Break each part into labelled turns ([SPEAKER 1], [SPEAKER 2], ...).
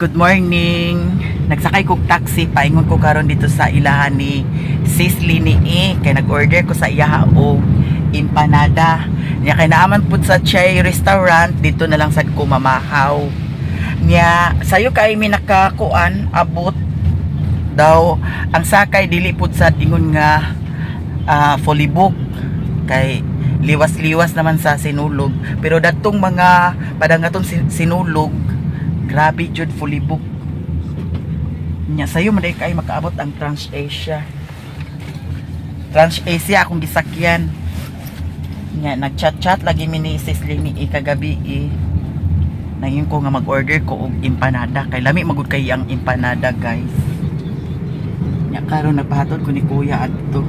[SPEAKER 1] Good morning. Nagsakay kog taxi paingon ko karon dito sa ilahan ni Sis Lini E kay nag-order ko sa iyaha og empanada. Nya kay naaman pud sa Chay restaurant dito na lang sad ko mamahaw. Nya sayo kay mi nakakuan abot daw ang sakay dili pud sad ingon nga fully book kay liwas-liwas naman sa sinulog, pero datong mga padangaton sinulog, grabe jud, fully book. Nya sayo man kay makaabot ang TransAsia. TransAsia akong gisakyan. Nya nagchat-chat lagi mi ni Sis Lini kagabi eh. Naingon ko nga mag-order ko og empanada kay lami magud kay ang empanada, guys. Nya karon nagpahatod ko ni kuya adto.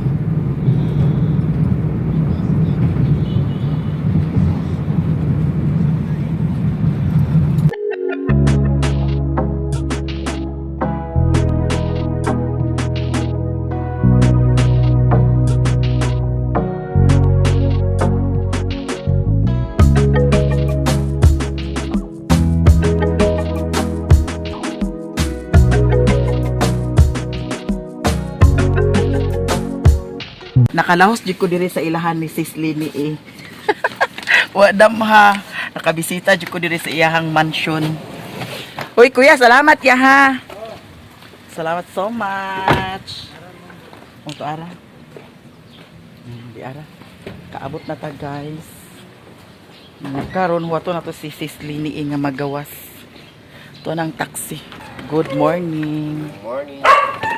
[SPEAKER 1] Nakalahos jud ko diri sa ilahan ni Sis Lini eh. Wa damha. Nakabisita jud ko diri sa iyahang mansion. Uy kuya, salamat ya ha. Salamat so much. O to ara. Di ara. Kaabot na ta, guys. Nga karon wato na to si Sis Lini eh, nga magawas. To nang taxi. Good morning.
[SPEAKER 2] Morning.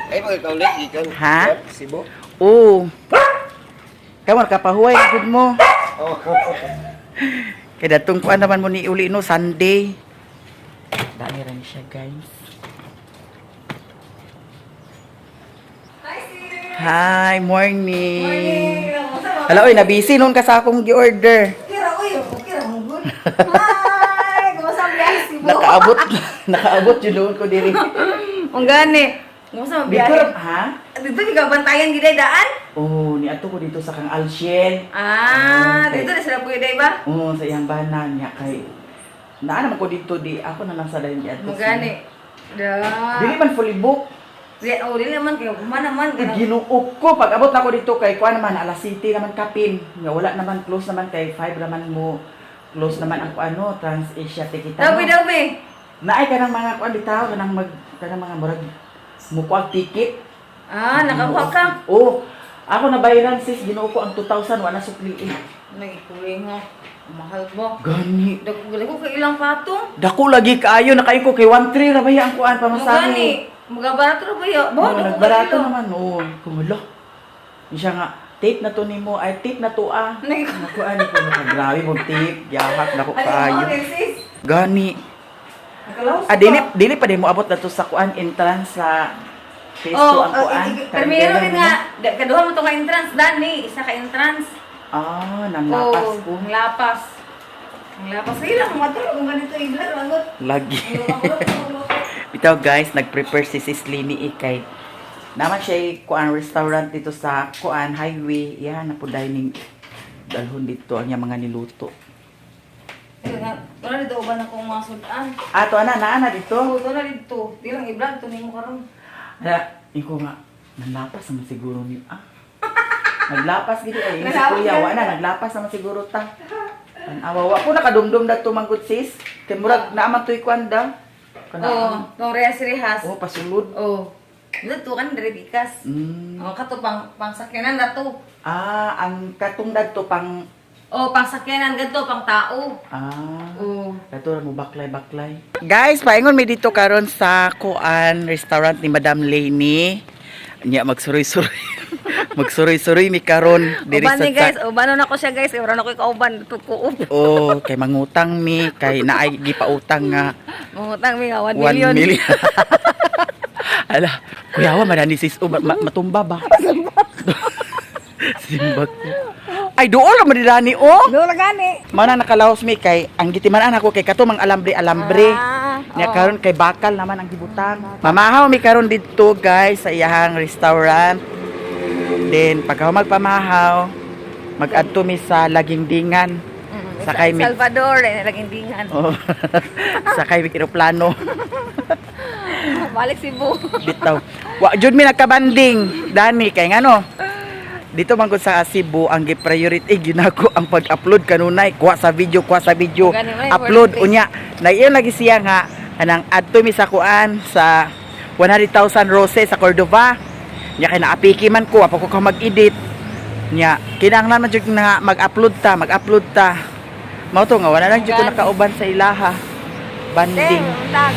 [SPEAKER 2] Ay, mga kaulit, gikan.
[SPEAKER 1] Ha?
[SPEAKER 2] Cebu.
[SPEAKER 1] Oh. Kamo kapahuway gud mo.
[SPEAKER 2] Oh.
[SPEAKER 1] Kay datong kuan naman mo ni uli no Sunday. Dami ra ni siya, guys. Hi, morning. Hala oy, nabisi noon ka sa akong gi-order.
[SPEAKER 3] Kira, uy, okay ra mong good. Hi, kumusta ang biyahe Cebu?
[SPEAKER 1] Nakaabot, nakaabot yun noon ko diri.
[SPEAKER 3] Ang gani. Kumusta ang
[SPEAKER 1] Dito
[SPEAKER 3] biyahe?
[SPEAKER 1] ha?
[SPEAKER 3] Dito gigabantayan gid daan?
[SPEAKER 1] Oh, niadto ko dito sa kang Alciel.
[SPEAKER 3] Ah,
[SPEAKER 1] Okay.
[SPEAKER 3] dito na sila pwede ba?
[SPEAKER 1] Oo, sa iyang bana niya kay naa naman ko dito di ako na lang sa dayon giadto.
[SPEAKER 3] Ang gani. Da.
[SPEAKER 1] Dili man fully book.
[SPEAKER 3] Di, oh, dili naman kayo kuma naman
[SPEAKER 1] Ay, Ginoo ko pag abot na ko dito kay kuan naman alas city naman kapin. Nga wala naman, close naman kay 5 naman mo close naman ang ano Trans Asia tikita.
[SPEAKER 3] Dabi, dabi.
[SPEAKER 1] Naay kanang mga kuan bitaw kanang mag kanang mga murag mukuag ticket.
[SPEAKER 3] Ah, nakakuha ka.
[SPEAKER 1] Oh, ako na bayaran, sis, Ginoo ko ang 2,000 wala sukli eh.
[SPEAKER 3] Nagikuling ha. Mahal ba?
[SPEAKER 1] Gani.
[SPEAKER 3] Dako ko kay ilang patong.
[SPEAKER 1] Dako lagi kaayo nakain ko kay 1.3 ra ba ya ang kuan
[SPEAKER 3] Ang gani.
[SPEAKER 1] pamasahe.
[SPEAKER 3] Magabarato ra ba ya? Ba,
[SPEAKER 1] Oh,
[SPEAKER 3] dako kay
[SPEAKER 1] nagbarato
[SPEAKER 3] ilo.
[SPEAKER 1] naman oh. Kumulo. Siya nga tape na to nimo ay tape na to ah. Naku, ano ko grabe mo tape, yahak nako
[SPEAKER 3] Ano
[SPEAKER 1] kaayo.
[SPEAKER 3] mo, sis?
[SPEAKER 1] Gani.
[SPEAKER 3] Nakalaos
[SPEAKER 1] Ah,
[SPEAKER 3] ka.
[SPEAKER 1] dili dili pa din mo abot na to sa kuan entrance sa peso
[SPEAKER 3] Oh,
[SPEAKER 1] ang kuan.
[SPEAKER 3] Primero din nga, kaduha mo to nga entrance dani, isa ka entrance.
[SPEAKER 1] Ah, nanglapas
[SPEAKER 3] Oh,
[SPEAKER 1] ko.
[SPEAKER 3] Ang lapas. Ang lapas. Sige lang, matulog kung ganito ibla, mangot.
[SPEAKER 1] Lagi. Bitaw guys, nag-prepare si Sis Lini ikay. Naman siya kuan restaurant dito sa kuan highway. Yan na po dining dalhon dito ang iyang mga niluto.
[SPEAKER 3] Wala dito uban akong mga sudan.
[SPEAKER 1] Ah, to ana naa na dito.
[SPEAKER 3] Oh, doon na dito. Di lang ibla to nimo karon.
[SPEAKER 1] Ala, iko nga nalapas naman siguro ni ah. Naglapas gid ay si
[SPEAKER 3] Naglapas
[SPEAKER 1] kuya
[SPEAKER 3] gid.
[SPEAKER 1] wa na naglapas naman siguro ta. Tan-awa wa ko nakadumdum dato manggod, sis. Kay murag naa man toy kuan da. Kana.
[SPEAKER 3] Oh, tong rehas rehas.
[SPEAKER 1] Oh, pasulod.
[SPEAKER 3] Oh. Dito kan dire bikas. Oh, kato pang pangsakyanan na to.
[SPEAKER 1] Ah, ang katong dadto pang
[SPEAKER 3] Oh, pangsakyanan gadto pang tao.
[SPEAKER 1] ah.
[SPEAKER 3] Oh.
[SPEAKER 1] Kato mo baklay-baklay. Guys, paingon mi dito karon sa kuan restaurant ni Madam Lainey. Nya magsuroy-suroy. Magsuroy-suroy mi karon diri
[SPEAKER 3] Uban
[SPEAKER 1] sa
[SPEAKER 3] ni guys, uban na ko siya guys, ora na ko kauban tukuop.
[SPEAKER 1] Oh, kay mangutang mi kay naay gipautang nga
[SPEAKER 3] Mangutang mi nga 1
[SPEAKER 1] 1
[SPEAKER 3] million.
[SPEAKER 1] million. Ala, kuya wa madani sis oh, matumba ba? Simbag ko. Ay dool ra madani oh.
[SPEAKER 3] Doon na gani.
[SPEAKER 1] Mao na nakalaos mi kay ang gitiman ako kay kato mang alambre-alambre.
[SPEAKER 3] Ah,
[SPEAKER 1] Nya
[SPEAKER 3] oo.
[SPEAKER 1] karon kay bakal naman ang gibutang. Mamahaw mi karon didto guys sa iyahang restaurant. Then pagka magpamahaw, mag-adto mi sa Lagingdingan. Sakay mi.
[SPEAKER 3] Salvador, eh, nalagindingan.
[SPEAKER 1] Oh. Sakay mi eroplano.
[SPEAKER 3] Balik Cebu.
[SPEAKER 1] Bitaw. Wa jud mi nagkabanding dani kay ngano. Dito man gud sa Cebu ang gi-priority ginako ang pag-upload kanunay, kuha sa video, kuha sa video,
[SPEAKER 3] Gani man,
[SPEAKER 1] upload
[SPEAKER 3] importante.
[SPEAKER 1] unya. Naiyon lagi siya nga anang adto mi sa kuan sa 100,000 roses sa Cordova. Nya kay naapiki man ko, apa ko ka mag-edit. Nya kinahanglan man jud nga mag-upload ta, mag-upload ta. Mao to nga wala lang jud ko
[SPEAKER 3] Gani.
[SPEAKER 1] nakauban sa ilaha. Banding.
[SPEAKER 3] Tag.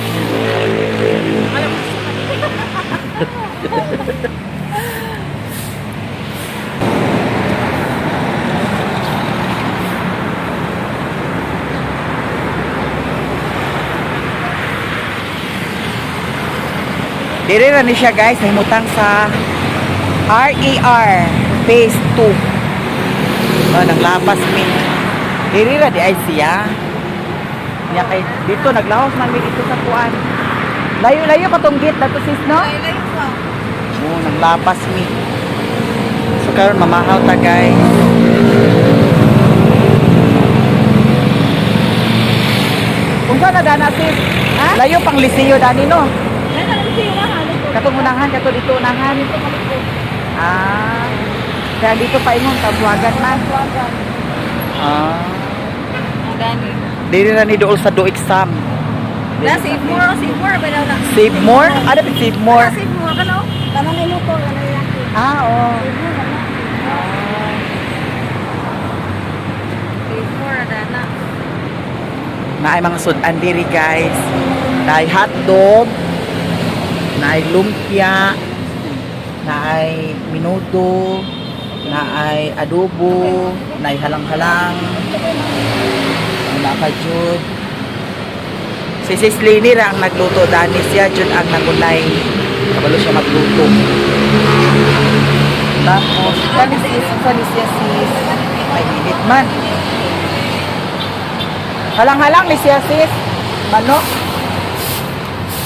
[SPEAKER 1] Dire ra ni siya guys, nahimutang sa RER Phase 2. Oh, naglapas mi. Dire ra di ay siya. Nya kay dito naglawas man mi dito sa kuan. Layo-layo pa tong gate dato sis, no?
[SPEAKER 3] Ay, layo pa.
[SPEAKER 1] Oh, naglapas mi. So karon mamahaw ta guys. Unsa na dana sis?
[SPEAKER 3] Ha?
[SPEAKER 1] Layo pang Liceo dani no?
[SPEAKER 3] Nasa lang siya na, ano ko.
[SPEAKER 1] Katong unahan, kato dito unahan. Ah. Kaya dito pa ingon tabuagan man. Ah.
[SPEAKER 3] Ang dani.
[SPEAKER 1] Dili na ni dool sa do exam.
[SPEAKER 3] Na, save more, oh, save more, ba daw na?
[SPEAKER 1] Save more? Ano ba save more?
[SPEAKER 3] Ah, save more ka no? Tanong ni Luto, ano yan?
[SPEAKER 1] Ah, oh.
[SPEAKER 3] Save more, ano? Save more, dana.
[SPEAKER 1] Naay mga sudan diri guys. Naay hotdog, naay lumpia, naay minudo, naay adobo, naay halang-halang. Wala pa jud. Si Sis Lini ra ang nagluto dani siya jud ang nagulay. Kabalo siya magluto. Tapos, kani sis, kani siya sis. Ay, init man. Halang-halang ni siya sis. Manok.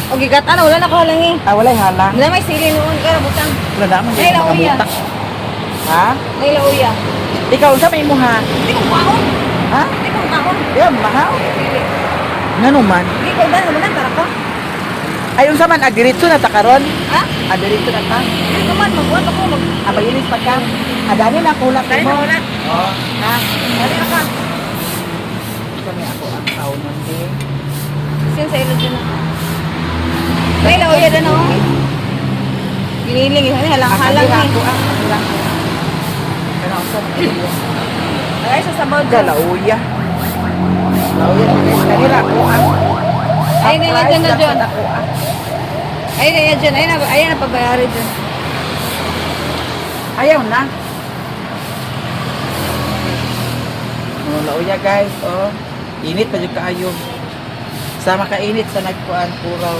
[SPEAKER 3] O gigatan, wala na ko halang eh.
[SPEAKER 1] Ah, walay halang.
[SPEAKER 3] Wala may sili noon, kaya butang.
[SPEAKER 1] Wala naman
[SPEAKER 3] Ay,
[SPEAKER 1] din mga
[SPEAKER 3] lauya.
[SPEAKER 1] muta. Ha?
[SPEAKER 3] May lauya.
[SPEAKER 1] Ikaw, unsa may imo ha?
[SPEAKER 3] Hindi ko kaon.
[SPEAKER 1] Ha?
[SPEAKER 3] Hindi ko kaon.
[SPEAKER 1] Di mahaw.
[SPEAKER 3] Dili.
[SPEAKER 1] Ngano man?
[SPEAKER 3] Hindi ko ba, wala tara ko.
[SPEAKER 1] Ay, unsa man agdiretso na ta karon?
[SPEAKER 3] Ha?
[SPEAKER 1] Agdiretso na ta.
[SPEAKER 3] Hindi ko man, magbuhat ako. Mag...
[SPEAKER 1] Ah, maginis pa ka. Adani na kulat
[SPEAKER 3] Dali
[SPEAKER 1] mo.
[SPEAKER 3] na ulat.
[SPEAKER 1] Oh, ha?
[SPEAKER 3] Dali na ka.
[SPEAKER 1] Kami ako ang tao nun din.
[SPEAKER 3] Sin sa ilo dyan na. May lauya na no. Giniling, eh. Halang-halang
[SPEAKER 1] Ah,
[SPEAKER 3] eh.
[SPEAKER 1] ako ah. Halang. Kana unsa man iya?
[SPEAKER 3] Ay, sa sabaw dyan.
[SPEAKER 1] Lauya. Lauya guys, kanila ako ang
[SPEAKER 3] Ay, nila dyan na dyan.
[SPEAKER 1] Ako ah.
[SPEAKER 3] Ay, na dyan. Ay, na, ay, na pabayari dyan.
[SPEAKER 1] Ayaw na. Oh, lauya guys, oh. Init pa jud kaayo. Sama ka init sa nagkuan puraw.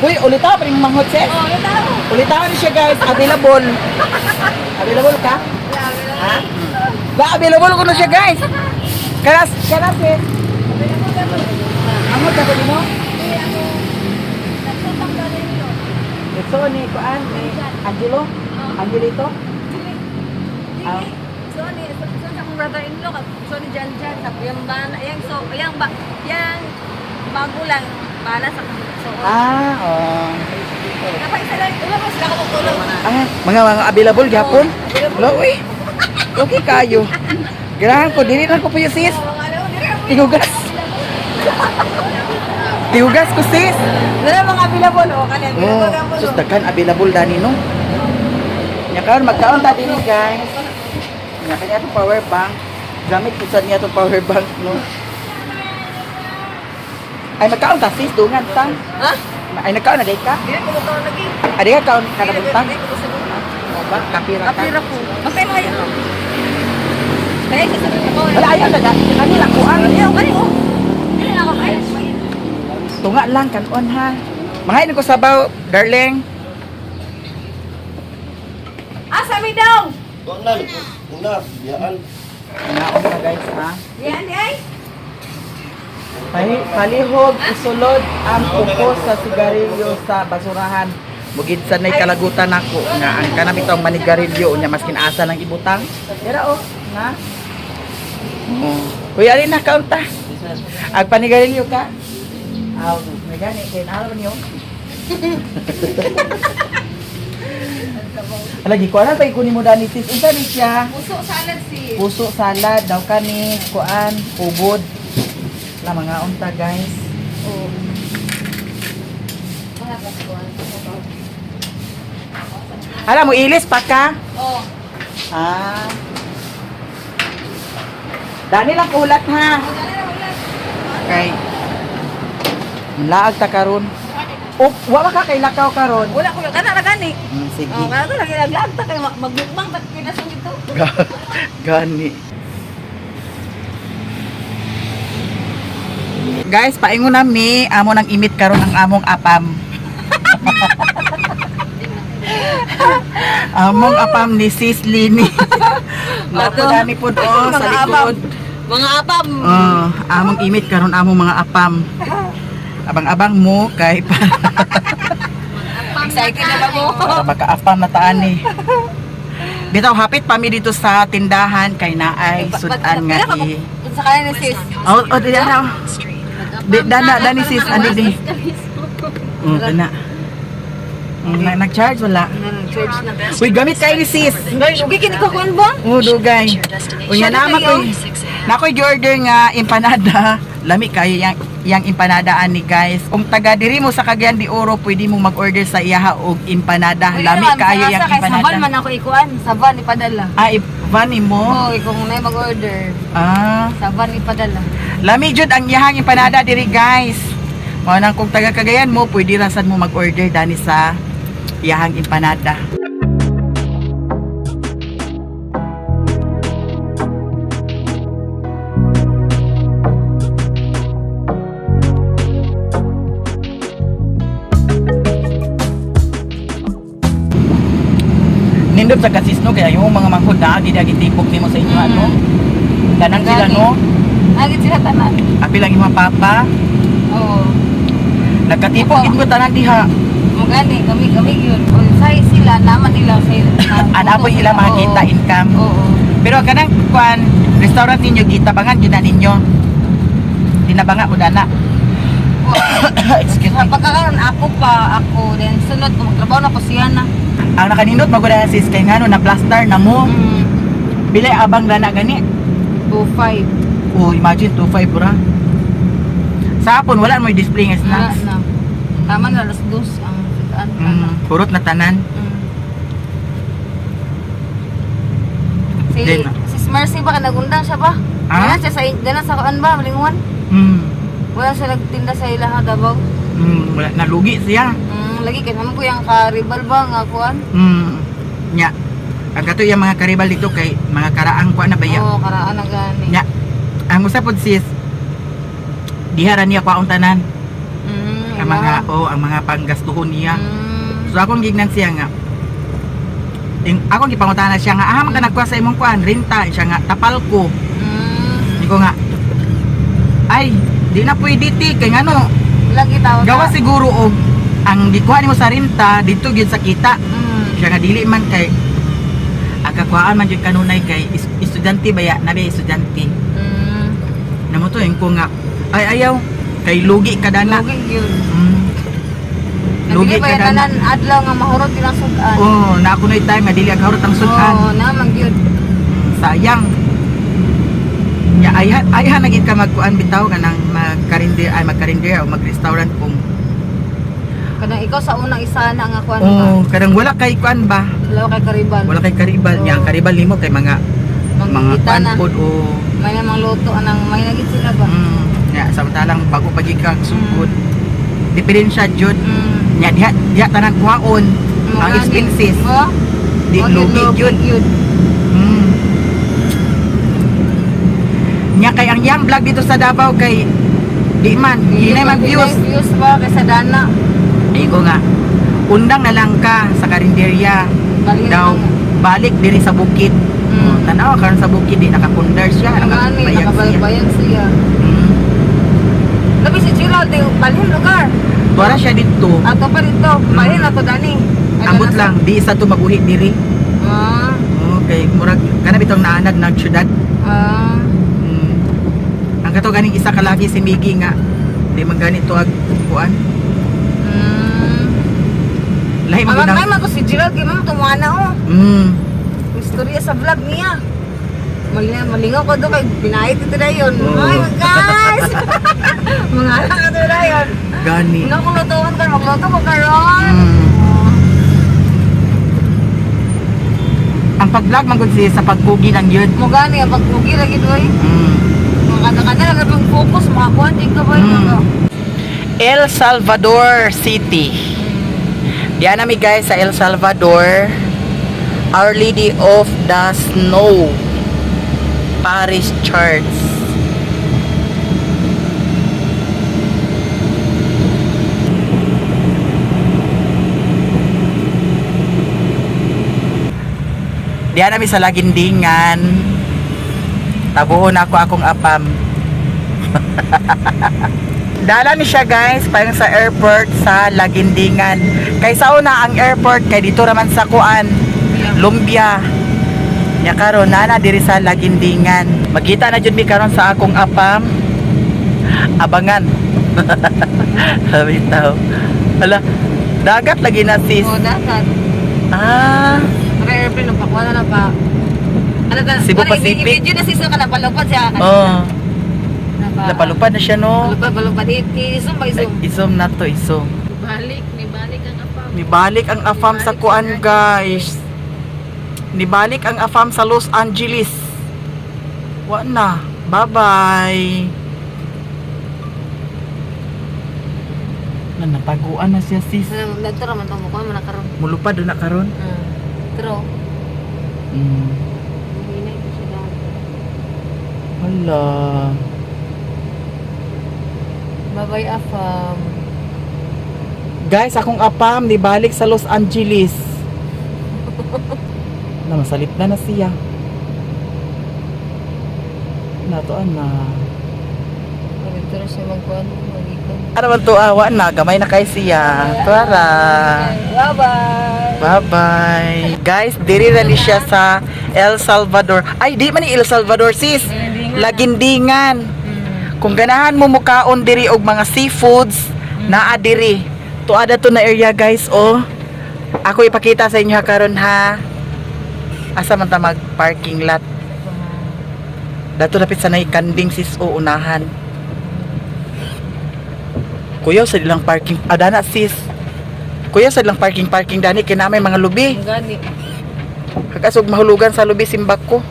[SPEAKER 1] Uy, ulitaw pa rin manghot sis.
[SPEAKER 3] Oh, yung tao.
[SPEAKER 1] Ulitaw ni siya guys, available. Available ka? Ha? Ba available ko na siya guys. Karas, karas eh. Amot ako nimo? Ito ni kuan ni Angelo. Angelito. Ah.
[SPEAKER 3] So ni so sa akong brother-in-law, so ni Jan Jan, sa yung bana, yang so yang ba, yang bago lang bala sa akong so.
[SPEAKER 1] Ah, oh.
[SPEAKER 3] Kapag isa lang, wala pa sila ako tulog.
[SPEAKER 1] Ah, mga available gyapon.
[SPEAKER 3] Available.
[SPEAKER 1] Lo, uy. Okay kayo. Ganahan ko dili na ko puyo sis.
[SPEAKER 3] Oh, ano,
[SPEAKER 1] Tigugas. Tigugas ko sis.
[SPEAKER 3] Wala mga available oh, kani
[SPEAKER 1] Oh,
[SPEAKER 3] available.
[SPEAKER 1] sus daghan available dani no. Nya karon magkaon ta dinhi guys. Nya kanya atong power bank. Gamit pud sad niya atong power bank no. Ay magkaon ta sis dungan ta.
[SPEAKER 3] Ha?
[SPEAKER 1] Ay nagkaon na day ka?
[SPEAKER 3] Dili ko makaon lagi.
[SPEAKER 1] Adi ka kaon kada buntag?
[SPEAKER 3] Dili ko sa
[SPEAKER 1] O ba kapira ka?
[SPEAKER 3] Kapira ko. Basta mo kayo. Kaya sa sabi ko.
[SPEAKER 1] Wala ayaw na dati kanila kuan.
[SPEAKER 3] Ayaw kani oh. Dili na ako kayo.
[SPEAKER 1] Tunga lang kanon ha. Mangain ko sabaw, darling.
[SPEAKER 3] Ah, sabi daw.
[SPEAKER 2] Doon na, una, biyaan.
[SPEAKER 1] Naon na guys ha.
[SPEAKER 3] Yan di ay.
[SPEAKER 1] Palihog isulod ang kuko sa sigarilyo sa basurahan. Mugid sa nay kalagutan nako nga ang kanang bitong manigarilyo unya maskin asa lang ibutang. Dira oh, na. Oh. Kuya, alin na kaunta. Ag panigarilyo ka. Aw, may gani kay naalo niyo. Lagi ko alam pa ikunin mo dani, sis. Unsa ni siya?
[SPEAKER 3] Puso salad si.
[SPEAKER 1] Puso salad daw kani kuan ubod. La mga unta, guys.
[SPEAKER 3] Oh.
[SPEAKER 1] Alam mo ilis pa ka?
[SPEAKER 3] Oh.
[SPEAKER 1] Ah. Dani lang kulat ha. Kay laag ta karon. O, wa ba ka kay lakaw karon?
[SPEAKER 3] Wala ko kana ra gani.
[SPEAKER 1] Sige.
[SPEAKER 3] Oh, kana lagi laglag ta kay magbukbang ta kinasong dito.
[SPEAKER 1] Gani. Guys, paingon nami, amo nang imit karon ang among apam. Among apam ni Sis Lini. Napo dani po oh, sa
[SPEAKER 3] Mga apam.
[SPEAKER 1] likod.
[SPEAKER 3] Mga apam.
[SPEAKER 1] Oh, among imit karon among mga apam. Abang-abang mo kay para,
[SPEAKER 3] Excited na ba mo?
[SPEAKER 1] para makaapam na taan ni. Bitaw hapit pa mi dito sa tindahan kay naay sudan nga i.
[SPEAKER 3] Sa kanya ni sis.
[SPEAKER 1] Oh, di na. Di dana dani sis ani di. Dana. Nag-charge wala.
[SPEAKER 3] Church na.
[SPEAKER 1] Uy, gamit kay ni sis.
[SPEAKER 3] Ugi kini ko kuan ba?
[SPEAKER 1] Oh, dugay. Unya na ko. Nakoy gi-order nga empanada. Lami kayo yang empanada ani, guys. Kung taga diri mo sa Cagayan de Oro, pwede mo mag-order sa iyaha og empanada. Lami kayo yang
[SPEAKER 3] Kay saban
[SPEAKER 1] empanada.
[SPEAKER 3] man ako ikuan, saban ipadala.
[SPEAKER 1] Ah, van mo.
[SPEAKER 3] Oh, ikaw na mag-order.
[SPEAKER 1] Ah,
[SPEAKER 3] Saban ipadala.
[SPEAKER 1] lami jud ang iyahang empanada diri, guys. Mao nang kung taga Cagayan mo, pwede ra sad mo mag-order dani sa iyahang empanada. Nindot sa kasisno kaya yung mga manghod na agi dagi tipok nimo sa inyo ano. Kanang sila
[SPEAKER 3] Gani.
[SPEAKER 1] no.
[SPEAKER 3] Agit sila tanan.
[SPEAKER 1] Apil ang imong papa.
[SPEAKER 3] Oo.
[SPEAKER 1] Nagkatipok gid mo tanan diha.
[SPEAKER 3] Mo gani kami kami yun. O say sila naman nila say.
[SPEAKER 1] Ana po ila makita income.
[SPEAKER 3] Oo.
[SPEAKER 1] Pero kanang kuan restaurant ninyo gitabangan gyud na ninyo. Tinabanga mo dana. Excuse me.
[SPEAKER 3] Pagkakaroon ako pa ako then sunod kung magtrabaho na ko siya na.
[SPEAKER 1] Ang nakanindot magud sis kay ngano na plaster na mo. Bilay abang dana gani.
[SPEAKER 3] 2.5.
[SPEAKER 1] Oh, imagine 25 bra. Sa hapon wala mo display nga
[SPEAKER 3] Wala
[SPEAKER 1] snacks.
[SPEAKER 3] na. Tama na alas 2 ang sitaan.
[SPEAKER 1] Purot na tanan.
[SPEAKER 3] Si
[SPEAKER 1] Then,
[SPEAKER 3] si Mercy ba nagundang siya ba?
[SPEAKER 1] Ah?
[SPEAKER 3] Dala siya sa dala sa kuan ba malinguan? Wala siya nagtinda sa ilaha Davao.
[SPEAKER 1] Wala nalugi siya.
[SPEAKER 3] Lagi kay namo ko yung karibal ba nga kuan?
[SPEAKER 1] Nya. Ang kato yung mga karibal dito kay mga karaang kuan na ba ya?
[SPEAKER 3] Oo, karaan na gani.
[SPEAKER 1] Nya. Ang usa pod sis, diha ra niya kwaon tanan ang mga
[SPEAKER 3] ilaha.
[SPEAKER 1] oh, ang mga panggastuhon niya. So akong gignan siya nga. Akong gipangutana siya nga, ah, man ka nagkuha sa imong kuan, renta siya nga tapal ko. Ni ko nga, ay, di na pwede ti kay ngano,
[SPEAKER 3] Lagi tawag.
[SPEAKER 1] gawa siguro og ang gikuha nimo sa renta dito gyud sa kita. Siya nga dili man kay ang kakuhaan man gyud kanunay kay estudyante ba ya, nabi estudyante. Namo to yung ko nga, ay ayaw kay lugi ka dana.
[SPEAKER 3] Lugi yun.
[SPEAKER 1] Lugi
[SPEAKER 3] Lugi
[SPEAKER 1] ka dana.
[SPEAKER 3] tanan adlaw nga mahurot ilang sudan.
[SPEAKER 1] Oh, na ako na time nga dili ang harot ang sudan.
[SPEAKER 3] Oo, naman gyud.
[SPEAKER 1] Sayang. Ya ayhan ayhan na gid ka magkuan bitaw kanang magkarindir ay magkarindir o mag-restaurant kung
[SPEAKER 3] Kanang ikaw sa unang isa na nga kuan ba?
[SPEAKER 1] oh, kanang wala kay kuan ba?
[SPEAKER 3] Wala kay karibal.
[SPEAKER 1] Wala kay karibal niya, ang karibal nimo kay mga mga
[SPEAKER 3] Mangita
[SPEAKER 1] kuan
[SPEAKER 3] na.
[SPEAKER 1] pod o
[SPEAKER 3] May namang luto anang may nagit sila ba?
[SPEAKER 1] Ya samantalang bago pa gid kang sugod. Diferensya jud. Nya diha diha tanan kuhaon ang
[SPEAKER 3] Mga
[SPEAKER 1] expenses.
[SPEAKER 3] Oh,
[SPEAKER 1] Di
[SPEAKER 3] oh,
[SPEAKER 1] lugi jud.
[SPEAKER 3] Yun.
[SPEAKER 1] Nya kay ang yang vlog dito sa Davao kay di man, hinay man views.
[SPEAKER 3] Views ba kaysa dana.
[SPEAKER 1] Ay ko nga. Undang na lang ka sa karinderya.
[SPEAKER 3] Balik
[SPEAKER 1] Daw balik diri sa bukid. Tanawa karon sa bukid di nakapundar siya,
[SPEAKER 3] Ang ani
[SPEAKER 1] nakabayag siya.
[SPEAKER 3] nakabayag siya. Labi si Gerald di balhin lugar.
[SPEAKER 1] Tuara siya dito.
[SPEAKER 3] Ato pa dito, balhin ato dani. Ay,
[SPEAKER 1] Ambot
[SPEAKER 3] dana
[SPEAKER 1] lang di isa to maguhi diri.
[SPEAKER 3] Ah.
[SPEAKER 1] Okay, murag kana bitong naanad ng syudad.
[SPEAKER 3] Ah.
[SPEAKER 1] Ang kato ganing isa kalaki si Miggy nga di man ganito ag kuan. Lahi man
[SPEAKER 3] Ang
[SPEAKER 1] gud
[SPEAKER 3] may man ko si Gerald kay ma'am tumuana oh. Istorya sa vlog niya. Malingaw, malingaw ko doon kay binayit ito na yun.
[SPEAKER 1] Oo.
[SPEAKER 3] Ay, guys! Mga anak ito na yun.
[SPEAKER 1] Gani.
[SPEAKER 3] Ano kung lutuan ka, magluto ko karon.
[SPEAKER 1] Ang pag-vlog man gud siya sa pagkugi lang yun.
[SPEAKER 3] Mo gani ang pagpugi lagi doy. Mga kada-kada lang ang focus, makakuha din ka ba yun?
[SPEAKER 1] El Salvador City. Diyan nami guys sa El Salvador. Our Lady of the Snow Parish Church. Diyan nami sa Lagindingan. Tabuhon ako akong apam. Dala ni siya guys, parang sa airport sa Lagindingan. Kay sa una ang airport kay dito raman sa kuan, Lumbia. Nya karon nana diri sa Lagindingan. Magkita na jud mi karon sa akong apam. Abangan. Bitaw. Hala, dagat lagi na sis.
[SPEAKER 3] Oo, dagat.
[SPEAKER 1] Ah,
[SPEAKER 3] Naka airplane, nagpakuha na na pa. Ano ka?
[SPEAKER 1] Cebu
[SPEAKER 3] Wala,
[SPEAKER 1] Pacific.
[SPEAKER 3] I-video na sisa ka na, palupad siya.
[SPEAKER 1] oh,
[SPEAKER 3] Napa-
[SPEAKER 1] napalupad na siya no.
[SPEAKER 3] Palupad, palupad. I-zoom ba, i-zoom?
[SPEAKER 1] Isom na to, isom.
[SPEAKER 3] Balik, nibalik ang apam.
[SPEAKER 1] Nibalik ang afam sa kuan guys. Nibalik ang afam sa Los Angeles. Wa na. Bye-bye. Na nataguan na siya sis.
[SPEAKER 3] Nagto raman tong mukha mo na karon.
[SPEAKER 1] Mulupad na karon.
[SPEAKER 3] Pero hinay ko siya daw.
[SPEAKER 1] Hala.
[SPEAKER 3] Bye-bye afam.
[SPEAKER 1] Guys, akong apam nibalik sa Los Angeles. Na masalip na na siya. Natoan na.
[SPEAKER 3] Dito na siya magkuhan, magikan.
[SPEAKER 1] Ano man to awa na gamay na kay siya. Tara.
[SPEAKER 3] Bye-bye.
[SPEAKER 1] Bye-bye. Guys, diri ra ni siya sa El Salvador. Ay, di man ni El Salvador sis. Lagindingan. Kung ganahan mo mukaon diri og mga seafoods, naa diri. Tuada to na area guys, oh. Ako ipakita sa inyo ha karon ha. Asa man ta mag parking lot? Dato dapit sa nay kanding sis o unahan. Kuya sa ilang parking adana sis. Kuya sa ilang parking parking dani kay na may mga lubi.
[SPEAKER 3] Ang gani.
[SPEAKER 1] Kagasog mahulugan sa lubi simbak ko.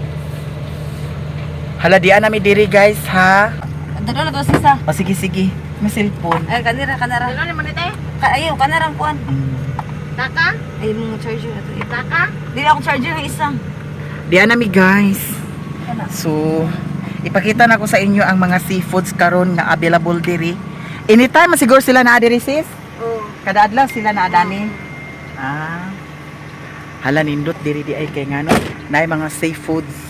[SPEAKER 1] Hala di nami diri guys ha.
[SPEAKER 3] Dalo na to sisa.
[SPEAKER 1] O sige sige, may cellphone.
[SPEAKER 3] Ay kanira kanara. Dalo ni man ite. Ka ayo kanara ang kuan. Taka? Ay mong charger na to. Taka? Dili akong charger ng isa.
[SPEAKER 1] Di nami guys. So, ipakita na ko sa inyo ang mga seafoods karon nga available diri. Anytime man siguro sila naa diri sis.
[SPEAKER 3] Oo.
[SPEAKER 1] Kada adlaw sila naa dani. Ah. Hala nindot diri di ay kay ngano naay mga seafoods.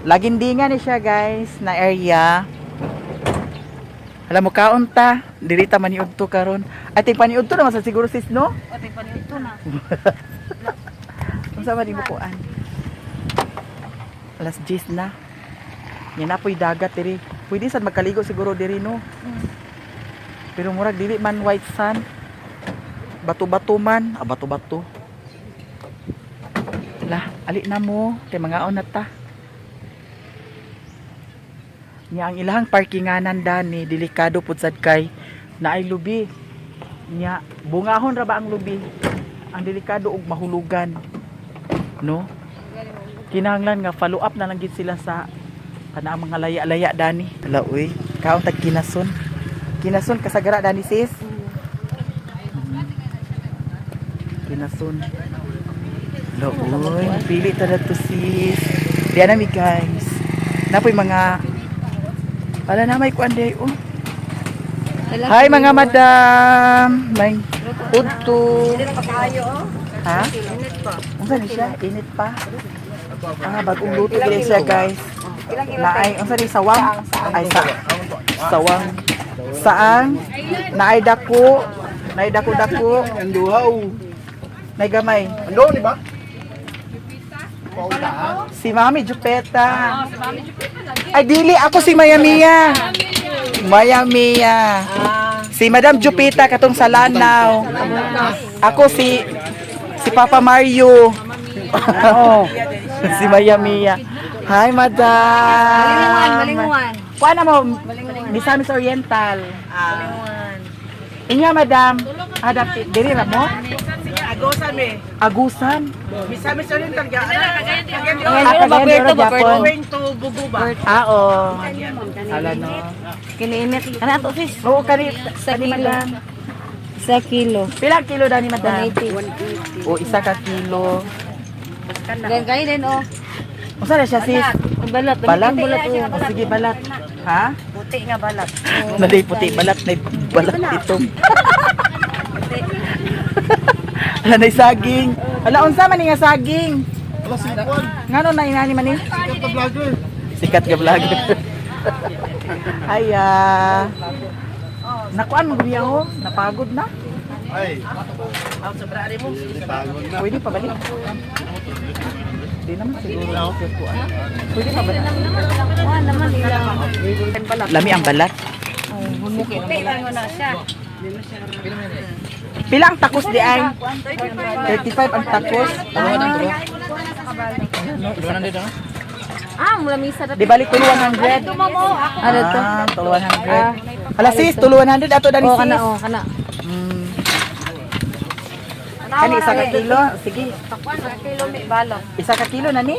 [SPEAKER 1] Lagindingan ni siya guys na area. Alam mo kaon ta, diri ta maniudto karon. Ay ting paniudto naman sa siguro sis no?
[SPEAKER 3] O tay panito na.
[SPEAKER 1] Unsa man imo kuan? Alas 10 na. Nya na po'y dagat diri. Pwede sad magkaligo siguro diri no. Pero murag dili man white sand. Bato-bato man, ah, bato-bato. Lah, ali na mo kay mangaon na ta. Nya ang ilahang parkinganan dani delikado pud sad kay naay lubi. Nya bungahon ra ba ang lubi? Ang delikado og mahulugan. No? Kinahanglan nga follow up na lang gid sila sa kana ang mga laya-laya dani. Hala uy, kaon tag kinason. Kinason kasagara dani sis. Kinason. Hala uy, pili ta to sis. Diyan na mi guys. Napoy mga Wala na may kuan day oh. Hi mga madam. May udto.
[SPEAKER 3] Dili pa kayo oh.
[SPEAKER 1] Ha?
[SPEAKER 3] Init pa.
[SPEAKER 1] Unsa ni siya? Init pa. Ah, bagong luto dili siya guys.
[SPEAKER 3] Ilang kilo?
[SPEAKER 1] Naay, unsa ni sawang? Ay sa sawang. Saan? Naay dako. Naay dako dako.
[SPEAKER 2] Ang duhaw.
[SPEAKER 1] Naay gamay.
[SPEAKER 2] Ang doon, di ba?
[SPEAKER 1] Si Mami Jupeta. Ay, dili. Ako si Maya Mia. Maya Mia. Si Madam Jupita katong sa Lanao. Ako si si Papa Mario. Si Maya Mia. Hi, Madam.
[SPEAKER 3] Balinguan.
[SPEAKER 1] Kuha na mo, Misamis Oriental. Inya, Madam. Adapti, diri ra mo?
[SPEAKER 4] Agosan me.
[SPEAKER 1] Agusan.
[SPEAKER 4] Misamis Oriental ga.
[SPEAKER 1] Ah, Cagayan de Oro, Japon.
[SPEAKER 4] Going to Buguba.
[SPEAKER 1] Ah, oo. Ala no.
[SPEAKER 3] Kiniinit. Kana ato sis.
[SPEAKER 1] Oo, kani, kani madam.
[SPEAKER 3] Sa kilo.
[SPEAKER 1] Pila kilo dani, madam?
[SPEAKER 3] 180.
[SPEAKER 1] O, 1 ka kilo.
[SPEAKER 3] Gan kayo din oh.
[SPEAKER 1] Unsa na siya, sis?
[SPEAKER 3] Balat.
[SPEAKER 1] Balat?
[SPEAKER 3] Balat.
[SPEAKER 1] O, sige, balat. Ha?
[SPEAKER 3] Puti nga balat.
[SPEAKER 1] Naday puti balat, nay balat itom. Ala nay saging. Ala unsa man ni nga saging?
[SPEAKER 2] Ala si Juan.
[SPEAKER 1] Ngano na inani man ni?
[SPEAKER 2] Sikat na vlogger.
[SPEAKER 1] Sikat ka vlogger. Aya. Nakuan mo biya ho, napagod na.
[SPEAKER 2] Ay. Pagod na.
[SPEAKER 1] Pwede pa balik. Di naman siguro. Pwede pa balik.
[SPEAKER 3] Wa naman ilang.
[SPEAKER 1] Lami ang balat.
[SPEAKER 3] Puti lang na siya.
[SPEAKER 1] Pila ang takos di ay? 35 ang takos.
[SPEAKER 3] Ah, mula misa
[SPEAKER 1] Di balik tulo 100.
[SPEAKER 3] Ano to?
[SPEAKER 1] Ah, tulo 100. Hala sis, tulo 100 ato dani
[SPEAKER 3] Oh,
[SPEAKER 1] sis.
[SPEAKER 3] kana oh, kana.
[SPEAKER 1] Kani 1 ka kilo. Sige,
[SPEAKER 3] Kilo may balot.
[SPEAKER 1] 1 ka kilo na ni.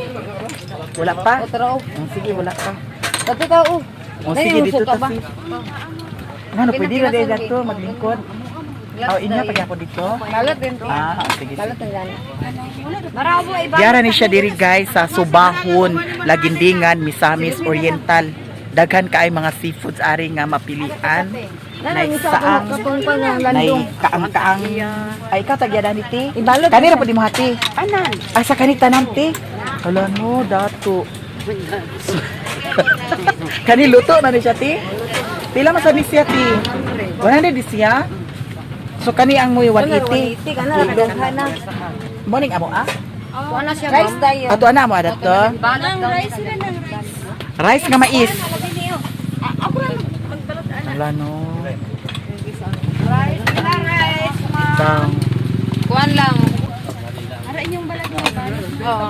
[SPEAKER 1] Wala pa.
[SPEAKER 3] Otro.
[SPEAKER 1] Oh, sige, wala pa.
[SPEAKER 3] Dato ka oh.
[SPEAKER 1] Oh, sige dito ta sis. Ngano pwede ra dai dato maglingkod. Oh, inyo pag ako dito.
[SPEAKER 3] Balot din to.
[SPEAKER 1] Ah, oh, sige.
[SPEAKER 3] Balot ang gana. Marabo iba.
[SPEAKER 1] Diara ni siya diri guys sa Subahon, Lagindingan, Misamis Oriental. Daghan kaay mga seafoods ari nga mapilian.
[SPEAKER 3] Nay
[SPEAKER 1] Nay saang, nay kaang-kaang. Ay ikaw tagya dani ti.
[SPEAKER 3] Ibalot
[SPEAKER 1] Kanira pud mo hati. Anan. Asa kani tanan ti? Hala no, dato. Kani luto na ni siya ti. Pila man sa ni siya ti? 100 di siya. So kani ang moy 180.
[SPEAKER 3] 180 kana ra kadaghan na.
[SPEAKER 1] Morning amo ah.
[SPEAKER 3] Kuha na siya. Rice tayo.
[SPEAKER 1] Ato ana mo adato.
[SPEAKER 3] Nang rice sila nang rice.
[SPEAKER 1] Rice nga mais. Wala no.
[SPEAKER 3] Rice, rice.
[SPEAKER 1] Tang.
[SPEAKER 3] Kuan lang. Ara inyong balat mo. Oo.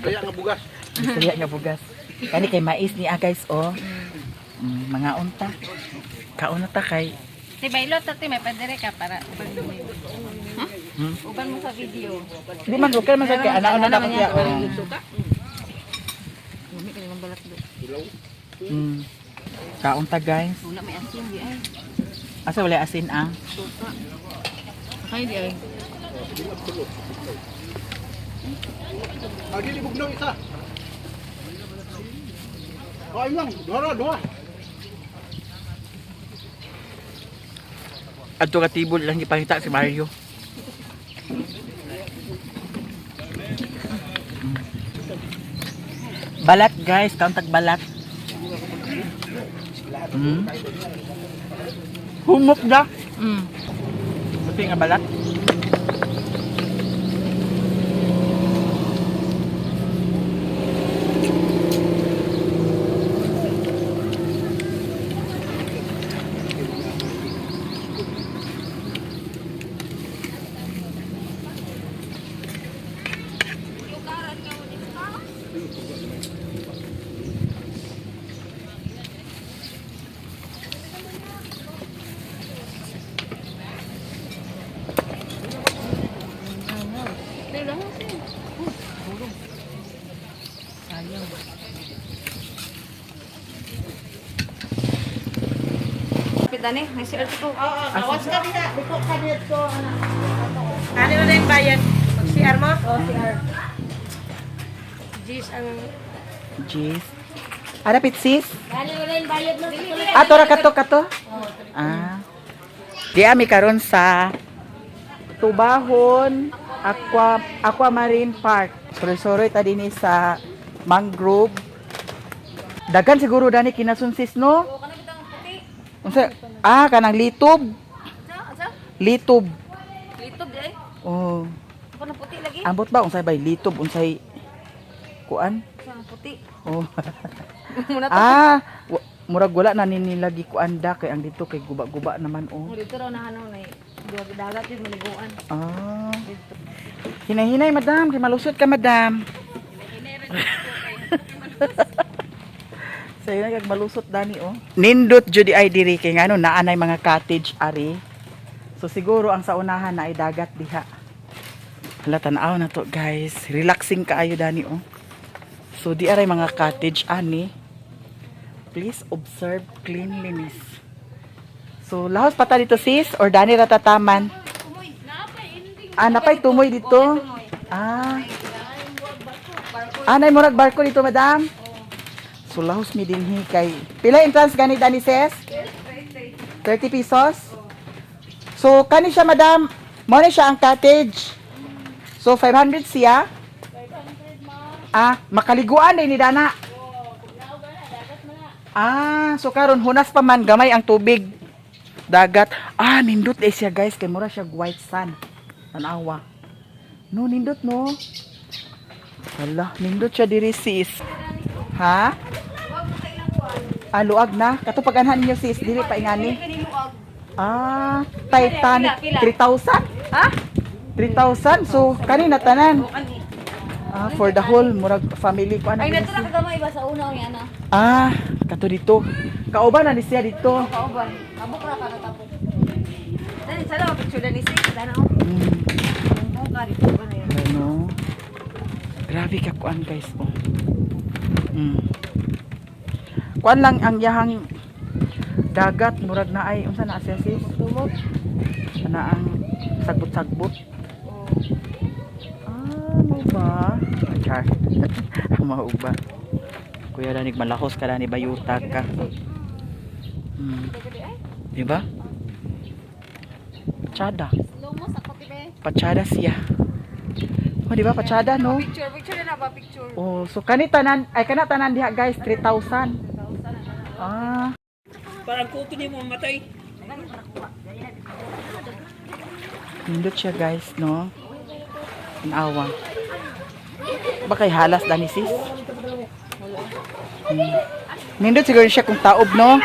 [SPEAKER 2] Kaya nga bugas.
[SPEAKER 1] Bisaya nga bugas. Kani kay mais ni ah guys oh. Mga unta. Kaon na ta kay
[SPEAKER 3] Ti bailot ta ti may padere ka para uban mo.
[SPEAKER 1] Hmm?
[SPEAKER 3] Uban mo sa video.
[SPEAKER 1] Di man okay man sa kay ana na dapat ya. Oh. Kaon ta guys.
[SPEAKER 3] Wala may asin di ay.
[SPEAKER 1] Asa wala asin ah?
[SPEAKER 3] Kay di ay.
[SPEAKER 2] Ah, dili bugnaw isa. Kain lang, duha ra, duha.
[SPEAKER 1] Adto ka tibol lang gipangita si Mario. Balat guys, kauntag balat. Humok da. Puti nga balat.
[SPEAKER 3] Pitani, may si ko.
[SPEAKER 4] Ano na yung bayad? Mag-CR mo?
[SPEAKER 3] Oh, CR. Gis ang
[SPEAKER 1] Jeez. Ara pitsis? Ah, tora kato kato. Ah. Di ami karon sa Tubahon Aquamarine Park. Soroy-soroy ta dinhi sa mangrove. Daghan siguro dani kinasunsis no? Unsa? Ah, kanang litob.
[SPEAKER 3] Sa, sa?
[SPEAKER 1] Litob.
[SPEAKER 3] Litob di ay.
[SPEAKER 1] Oh.
[SPEAKER 3] Ako na puti lagi.
[SPEAKER 1] Ambot ba unsay bay litob, unsay kuan?
[SPEAKER 3] Sa puti.
[SPEAKER 1] Oh.
[SPEAKER 3] Muna to.
[SPEAKER 1] Ah, murag wala na ni nila gikuan da kay ang dito kay guba-guba naman oh.
[SPEAKER 3] Dito raw na ano na duwag dagat yung maliguan.
[SPEAKER 1] Ah. Hinay-hinay, madam, kay malusot ka, madam. Sayo na kag malusot dani oh. Nindot jud ay diri kay ngano naa nay mga cottage ari. So siguro ang sa unahan na ay dagat diha. Hala, tan-aw na to, guys. Relaxing kaayo dani oh. So di aray mga cottage ani. Please observe cleanliness. So lahos pa ta dito, sis, or dani ra tataman. Ah, napay tumoy dito. Ah. Ah, nay murag barko dito, madam. So lahos mi dinhi kay pila entrance gani dani, sis? 30 pesos. So kani siya, madam, mo ni siya ang cottage. So 500 siya. Ah, makaliguan din ni Dana. Ah, so karon hunas pa man gamay ang tubig dagat. Ah, nindot eh siya, guys, kay mura siya white sand. Tanawa. No, nindot no. Hala, nindot siya diri, sis. Ha? Ah, luag na. Kato pag-anhan ninyo, sis, dili pa ingani. Ah, Titanic 3,000?
[SPEAKER 3] Ha?
[SPEAKER 1] 3,000. So, kanina tanan. Ah, for the whole murag family ko ano.
[SPEAKER 3] Ay, nato na kagamay ba sa una ang ana.
[SPEAKER 1] Ah, kato dito. Kauban na ni siya dito.
[SPEAKER 3] Kauban. Kabuk ra ka natapok. Dani sa lawa picture dani sis, dana oh. Oh, ka dito ba na yan.
[SPEAKER 1] Ano? Grabe ka kuan, guys, oh. Kuan lang ang yahang dagat murag na ay unsa na siya, sis?
[SPEAKER 3] Tumot.
[SPEAKER 1] Ana ang sagbot-sagbot.
[SPEAKER 3] Oh.
[SPEAKER 1] Ah, mo ba? Ah, char. Mao ba? Kuya danig malahos ka dani bayuta ka. Di ba? Pachada.
[SPEAKER 3] Lumos ako tibe.
[SPEAKER 1] Pachada siya. Oh, di ba pachada no?
[SPEAKER 3] Picture, picture na ba picture.
[SPEAKER 1] Oh, so kani tanan ay kana tanan diha, guys, 3,000. Ah,
[SPEAKER 4] Parang kuto niya mo mamatay.
[SPEAKER 1] Nindot siya, guys, no? Awa. Ba kay halas dani, sis? Nindot siguro siya kung taob, no?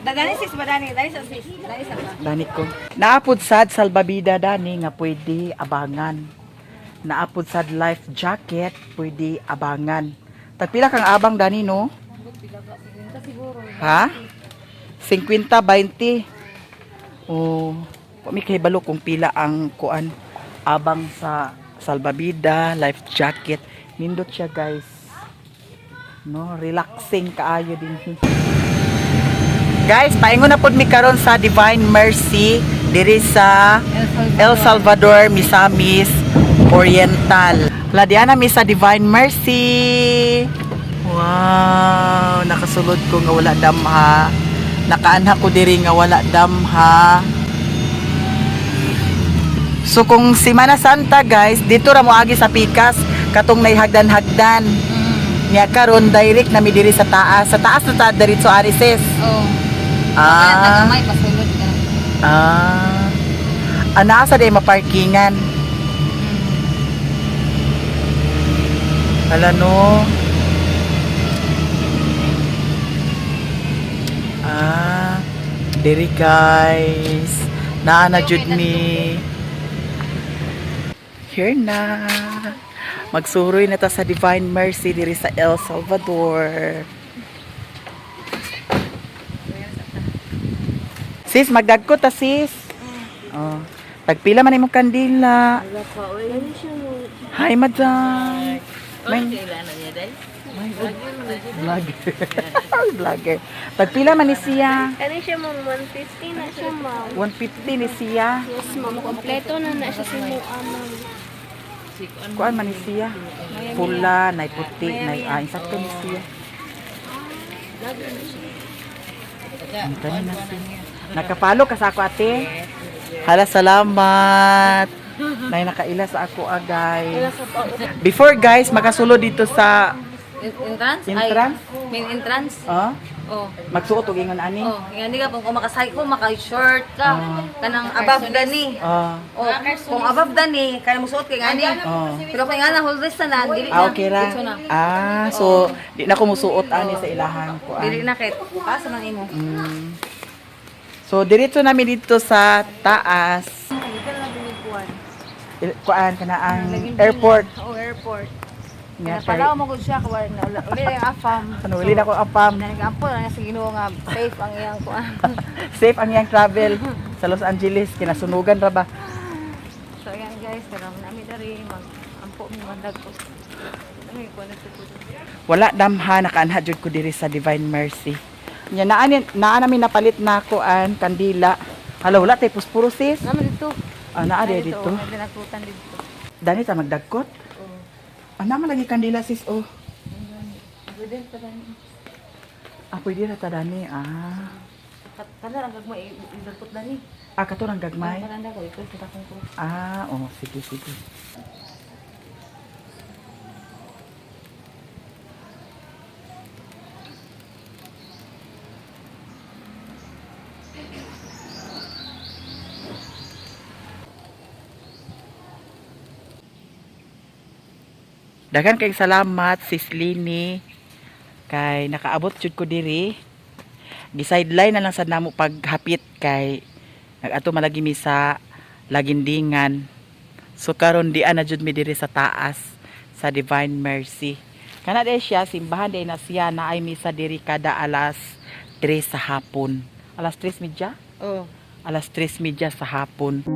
[SPEAKER 3] Dani sis ba dani? Dani sa sis. Dani sa ba.
[SPEAKER 1] Dani ko. Naapod sad salbabida dani nga pwede abangan. Naapod sad life jacket pwede abangan. Tagpila kang abang dani, no? Ha? 50, 20. Oh, wa mi kahibalo kung pila ang kuan abang sa salbabida, life jacket. Nindot siya, guys. No, relaxing kaayo din. Guys, paingon na pud mi karon sa Divine Mercy diri sa El Salvador, Misamis Oriental. Ladiana mi sa Divine Mercy. Wow, nakasulod ko nga wala damha. Nakaanha ko diri nga wala damha. So kung Semana Santa, guys, dito ra mo agi sa Pikas katong nay hagdan-hagdan. Nya karon direct na mi diri sa taas. Sa taas na ta diretso ari, sis.
[SPEAKER 3] Oh.
[SPEAKER 1] Ah.
[SPEAKER 3] Gamay pasulod ka.
[SPEAKER 1] Ah. Ana sa day maparkingan. Hala no. Ah, diri, guys. Naa na jud mi. Here na. Magsuroy na ta sa Divine Mercy diri sa El Salvador. Sis, magdagko ta, sis. Oh. Tagpila man imong kandila. Hi, madam. May vlogger. Vlogger. Tagpila man ni siya.
[SPEAKER 5] Kani siya, ma'am, 150 na siya, ma'am.
[SPEAKER 1] 150 ni siya.
[SPEAKER 5] Yes, ma'am. Kompleto na na siya si Mua, ma'am.
[SPEAKER 1] Kuan man ni siya. Pula, nay puti, nay ah, insakto ni siya. Ang tanin na siya. Nakapalo ka sa ako, ate. Hala, salamat. Nay nakaila sa ako, ah, guys. Before, guys, makasulod dito sa
[SPEAKER 3] Entrance?
[SPEAKER 1] Entrance?
[SPEAKER 3] Ay, main entrance?
[SPEAKER 1] Ah?
[SPEAKER 3] Oh.
[SPEAKER 1] Magsuot og ingon ani.
[SPEAKER 3] Oh, yan ka kung makasay ko maka-short ka kanang above dani.
[SPEAKER 1] Ah.
[SPEAKER 3] Oh, kung above dani kaya musuot kay ngani.
[SPEAKER 1] Oh.
[SPEAKER 3] Pero kung nga na whole dress na dili na.
[SPEAKER 1] Ah, okay ra.
[SPEAKER 3] Diretso na.
[SPEAKER 1] Ah, so di na ko musuot ani sa ilahan ko.
[SPEAKER 3] Dili na kay pasa man imo.
[SPEAKER 1] So diretso namin dito sa taas. Kuan kana ang airport.
[SPEAKER 3] Oh, airport.
[SPEAKER 1] Nga
[SPEAKER 3] Nga palaw mo gud siya kawal na uli ang afam.
[SPEAKER 1] Ano uli na ko apam.
[SPEAKER 3] Nanigampo na sa Ginoo nga safe ang iyang kuan.
[SPEAKER 1] Safe ang iyang travel sa Los Angeles kinasunugan ra ba?
[SPEAKER 3] So ayan guys, karon nami dari mag ampo mi mandag ko. Nami ko na
[SPEAKER 1] Wala damha, nakaanha jud ko diri sa Divine Mercy. Nya naa ni naa namin napalit na kuan kandila. Hala, wala tay puspuro sis.
[SPEAKER 3] Nami dito.
[SPEAKER 1] Ah, naa di dito.
[SPEAKER 3] May dinakutan dito.
[SPEAKER 1] Dani ta magdagkot. Ah, naa man lagi kandila sis oh. Ah, pwede ra ta dani. Ah.
[SPEAKER 3] Kana ang gagmay idagkot dani.
[SPEAKER 1] Ah, kato rang gagmay.
[SPEAKER 3] Kana ko ito sa akong ko.
[SPEAKER 1] Ah, oh, sige, sige. Daghan kayong salamat sis Lini kay nakaabot jud ko diri. Gi-sideline na lang sad namo paghapit kay nag-ato malagi mi sa Lagindingan. So karon di na jud mi diri sa taas sa Divine Mercy. Kana day siya simbahan day na siya na ay misa diri kada alas 3 sa hapon. Alas 3:30?
[SPEAKER 3] Oh.
[SPEAKER 1] Alas 3:30 sa hapon.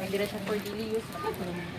[SPEAKER 3] Hindi ra siya for daily use.